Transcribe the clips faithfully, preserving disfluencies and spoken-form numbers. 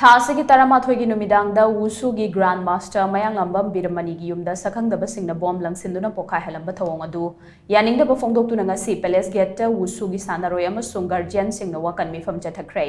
ꯊꯥ ꯑꯁꯤꯒꯤ ꯇꯔꯥꯃꯥꯊꯣꯏꯒꯤ ꯅꯨꯃꯤꯗꯥꯡꯗ ꯋꯨꯁꯨꯒꯤ Grand Master ꯃꯌꯥꯡꯂꯥꯝꯕꯝ ꯕꯤꯔꯃꯅꯤꯒꯤ ꯌꯨꯝꯗ ꯁꯛꯈꯪꯗꯕꯁꯤꯡꯅ ꯕꯣꯝ ꯂꯪꯁꯤꯟꯗꯨꯅ ꯄꯣꯈꯥꯏꯍꯜꯂꯝꯕ ꯊꯧꯑꯣꯡ ꯑꯗꯨ ꯌꯥꯅꯤꯡꯗꯕ ꯐꯣꯡꯗꯣꯛꯇꯨꯅ ꯉꯁꯤ Palace Gateꯇ ꯋꯨꯁꯨꯒꯤ ꯁꯥꯟꯅꯔꯣꯏ ꯑꯃꯁꯨꯡ guardianꯁꯤꯡꯅ ꯋꯥꯀꯠ ꯃꯤꯐꯝ ꯆꯠꯊꯈ꯭ꯔꯦ꯫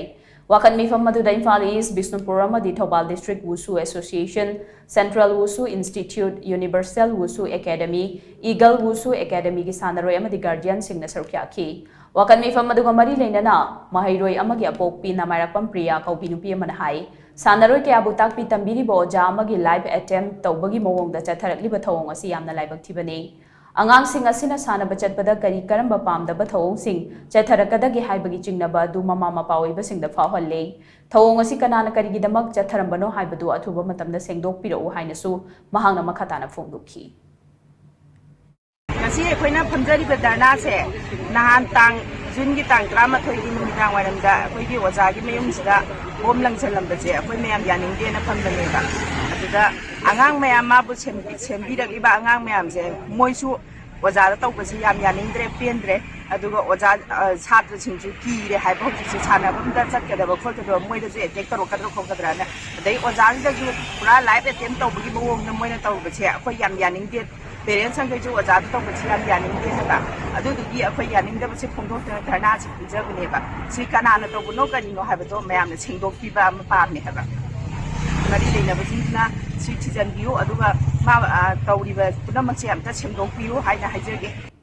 ꯋꯥꯀꯠ ꯃꯤꯐꯝ ꯑꯗꯨꯗ ꯏꯝꯐꯥꯜ ꯏꯁ, ꯕꯤꯁꯅꯨꯄꯨꯔ ꯑꯃꯗꯤ Thoubal District Wusu Association, Central Wusu Institute, Universal Wusu Academy, Eagle Wusu Academyꯒꯤ ꯁꯥꯟꯅꯔꯣꯏ ꯑꯃꯗꯤ guardianꯁꯤꯡꯅ ꯁꯔꯨꯛ ꯌꯥꯈꯤ꯫ ꯋꯥꯀꯠ ꯃꯤꯐꯝ ꯑꯗꯨꯒ ꯃꯔꯤ ꯂꯩꯅꯅ ꯃꯍꯩꯔꯣꯏ ꯑꯃꯒꯤ ꯑꯄꯣꯛꯄꯤ ꯅꯥꯃꯥꯏꯔꯥꯛꯄꯝ ꯄ꯭ꯔꯤꯌꯥ ꯀꯧꯕꯤ ꯅꯨꯄꯤ ꯑꯃꯅ ꯍꯥꯏ, ꯁꯥꯟꯅꯔꯣꯏ ꯀꯌꯥꯕꯨ ꯇꯥꯛꯄꯤ ꯇꯝꯕꯤꯔꯤꯕ ꯑꯣꯖꯥ ꯑꯃꯒꯤ life attempt ꯇꯧꯕꯒꯤ ꯃꯑꯣꯡꯗ ꯆꯠꯊꯔꯛꯂꯤꯕ ꯊꯧꯑꯣꯡ ꯑꯁꯤ ꯌꯥꯝꯅ ꯂꯥꯏꯕꯛ ꯊꯤꯕꯅꯤ꯫ ꯑꯉꯥꯡꯁꯤꯡ ꯑꯁꯤꯅ ꯁꯥꯟꯅꯕ ꯆꯠꯄꯗ ꯀꯔꯤ ꯀꯔꯝꯕ ꯄꯥꯝꯗꯕ ꯊꯧꯑꯣꯡꯁꯤꯡ ꯆꯠꯊꯔꯛꯀꯗꯒꯦ ꯍꯥꯏꯕꯒꯤ ꯆꯤꯡꯅꯕ ꯑꯗꯨ ꯃꯃꯥ ꯃꯄꯥ ꯑꯣꯏꯕꯁꯤꯡꯗ ꯐꯥꯎꯍꯜꯂꯤ꯫ ꯊꯧꯑꯣꯡ ꯑꯁꯤ ꯀꯅꯥꯅ ꯀꯔꯤꯒꯤꯗꯃꯛ ꯆꯠꯊꯔꯝꯕꯅꯣ ꯍꯥꯏꯕꯗꯨ ꯑꯊꯨꯕ ꯃꯇꯝꯗ ꯁꯦꯡꯗꯣꯛꯄꯤꯔꯛꯎ ꯍꯥꯏꯅꯁꯨ ꯃꯍꯥꯛꯅ ꯃꯈꯥ ꯇꯥꯅ ꯐꯣꯡꯗꯣꯛꯈꯤ꯫ ꯉꯁꯤ ꯑꯩꯈꯣꯏꯅ ꯐꯝꯖꯔꯤꯕ ꯙꯔꯅꯥꯁꯦ ꯅꯍꯥꯟ ꯇꯥꯡ, ꯖꯨꯟꯒꯤ ꯇꯥꯡ ꯇꯔꯥꯃꯥꯊꯣꯏꯒꯤ ꯅꯨꯃꯤꯗꯥꯡ ꯋꯥꯏꯔꯝꯗ ꯑꯩꯈꯣꯏꯒꯤ ꯑꯣꯖꯥꯒꯤ ꯃꯌꯨꯝꯁꯤꯗ ꯕꯣꯝ ꯂꯪꯁꯤꯜꯂꯝꯕꯁꯦ ꯑꯩꯈꯣꯏ ꯃꯌꯥꯝ ꯌꯥꯅꯤꯡꯗꯦꯅ ꯐꯝꯕꯅꯦꯕ꯫ ꯑꯗꯨꯗ ꯑꯉꯥꯡ ꯃꯌꯥꯝ, ꯃꯥꯕꯨ ꯁꯦꯝꯕꯤ-, ꯁꯦꯝꯕꯤꯔꯛꯂꯤꯕ ꯑꯉꯥꯡ ꯃꯌꯥꯝꯁꯦ, ꯃꯣꯏꯁꯨ ꯑꯣꯖꯥꯗ ꯇꯧꯕꯁꯤ ꯌꯥꯝ ꯌꯥꯅꯤꯡꯗ꯭ꯔꯦ, ꯄꯦꯟꯗ꯭ꯔꯦ꯫ ꯑꯗꯨꯒ ꯑꯣꯖꯥ, ꯑ, ꯁꯥꯇ꯭ꯔꯁꯤꯡꯁꯨ ꯀꯤꯔꯦ ꯍꯥꯏꯕ, ꯍꯧꯖꯤꯛꯁꯦ ꯁꯥꯟꯅꯐꯝꯗ ꯆꯠꯀꯗꯕ ꯈꯣꯠꯀꯗꯕ, ꯃꯣꯏꯗꯁꯨ attack ꯇꯧꯔꯛꯀꯗ꯭ꯔꯥ ꯈꯣꯠꯀꯗ꯭ꯔꯥꯅ꯫ ꯑꯗꯩ ꯑꯣꯖꯥꯁꯤꯗꯁꯨ ꯄꯨꯔꯥ life attempt ꯇꯧꯕꯒꯤ ꯃꯑꯣꯡꯗ ꯃꯣꯏꯅ ꯇꯧꯔꯨꯕꯁꯦ ꯑꯩꯈꯣꯏ ꯌꯥꯝ ꯌꯥꯅꯤꯡꯗꯦ꯫ Parents ꯈꯩꯁꯨ ꯑꯣꯖꯥꯗ ꯇꯧꯕꯁꯤ ꯌꯥꯝ ꯌꯥꯅꯤꯡꯗꯦ ꯍꯥꯏꯕ꯫ ꯑꯗꯨꯗꯨꯒꯤ ꯑꯩꯈꯣꯏ ꯌꯥꯅꯤꯡꯗꯕꯁꯦ ꯐꯣꯡꯗꯣꯛꯇꯅ ꯙꯔꯅꯥꯁꯤ ꯄꯤꯖꯕꯅꯦꯕ꯫ ꯁꯤ ꯀꯅꯥꯅ ꯇꯧꯕꯅꯣ ꯀꯔꯤꯅꯣ ꯍꯥꯏꯕꯗꯣ ꯃꯌꯥꯝꯅ ꯁꯦꯡꯗꯣꯛꯄꯤꯕ ꯑꯃ ꯄꯥꯝꯃꯦ ꯍꯥꯏꯕ꯫ ꯃꯔꯤ ꯂꯩꯅꯕꯁꯤꯡꯁꯤꯅ ꯁꯤ ꯊꯤꯖꯤꯟꯕꯤꯌꯨ, ꯑꯗꯨꯒ ꯃꯥ, ꯑ, ꯇꯧꯔꯤꯕ ꯄꯨꯝꯅꯃꯛꯁꯦ ꯑꯝꯇ ꯁꯦꯡꯗꯣꯛꯄꯤꯌꯨ ꯍꯥꯏꯅ ꯍꯥꯏꯖꯒꯦ꯫